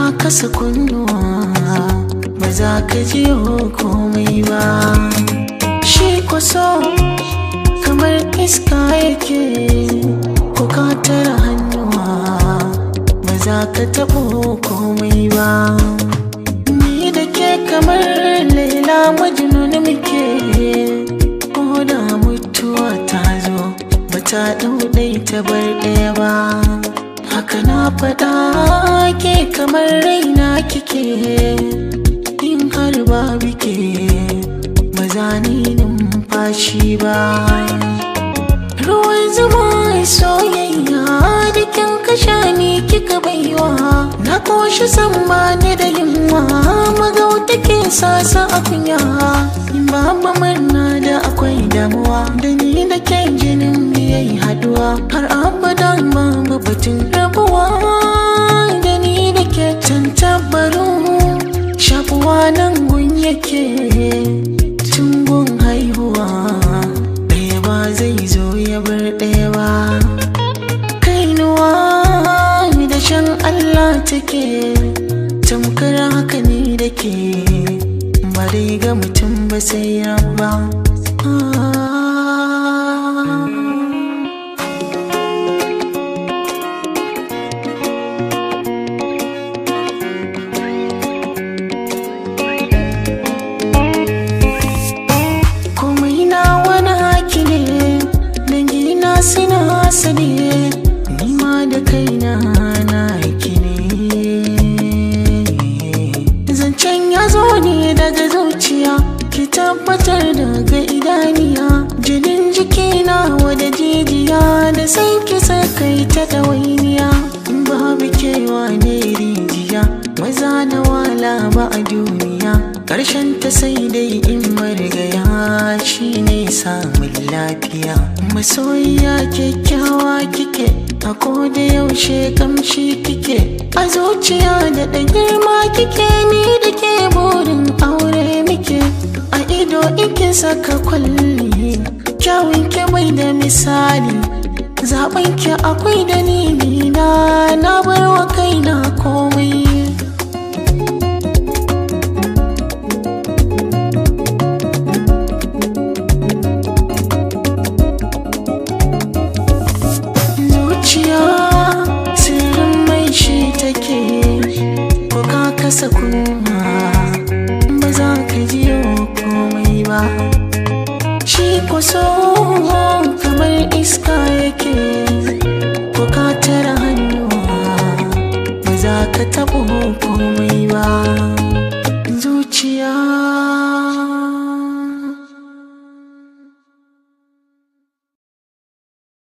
ka kasa kunnuwa ba za ka ji komai ba. Shi kwaso kamar iska yake, ko ka tara hannuwa ba za ka taɓo komai ba. Ni da ke kamar Laila Majnun muke, ko da mutuwa ta zo ba ta ɗau ta bar ɗaya ba. Haka na faɗa ke kamar raina kike, in har babu ke ba za ni numfashi ba. Ruwan zuma soyayya da kin kasha ni kika baiwa, na koshi san ba ni da yunwa, magauta ke sasa a kunya. Babu murna da akwai damuwa, da ni da ke jinin biyai haduwa, har abada babu batun rabuwa. Da ni da ke tantabaru shakuwa nan gun yake, tun gun haihuwa ɗaya ba zai zo ya bar ɗaya ba. Kainuwa da shan Allah take, tamkar haka ni da ke, ba dai ga mutum ba sai rabba. Komai na wani haki ne, dangina suna sane, ni ma da kaina na haki ne. Zancen ya zo ne daga zuciya, ki tabbatar daga idaniya, jinin jikina wada jijiya, da sai ki sakai ta ɗawainiya. Babu kewa ne rijiya, maza na wala ba a duniya, ƙarshen ta sai dai in marigaya shi ne samun lafiya. Masoyiya kyakkyawa kike, a koda yaushe kamshi kike, a zuciya da ɗan girma kike, ni da ke burin aure muke. A ido ike saka kwalli, kyawun ke bai da misali, zaɓen ki akwai dalili na, na bar wa kaina komai. Zuciya sirrin mai shi take, ko ka kasa kunna ba za ka ji komai ba. Shi kwaso kamar iska yake, ko ka tara hannuwa ba za ka taɓo komai ba. Zuciya.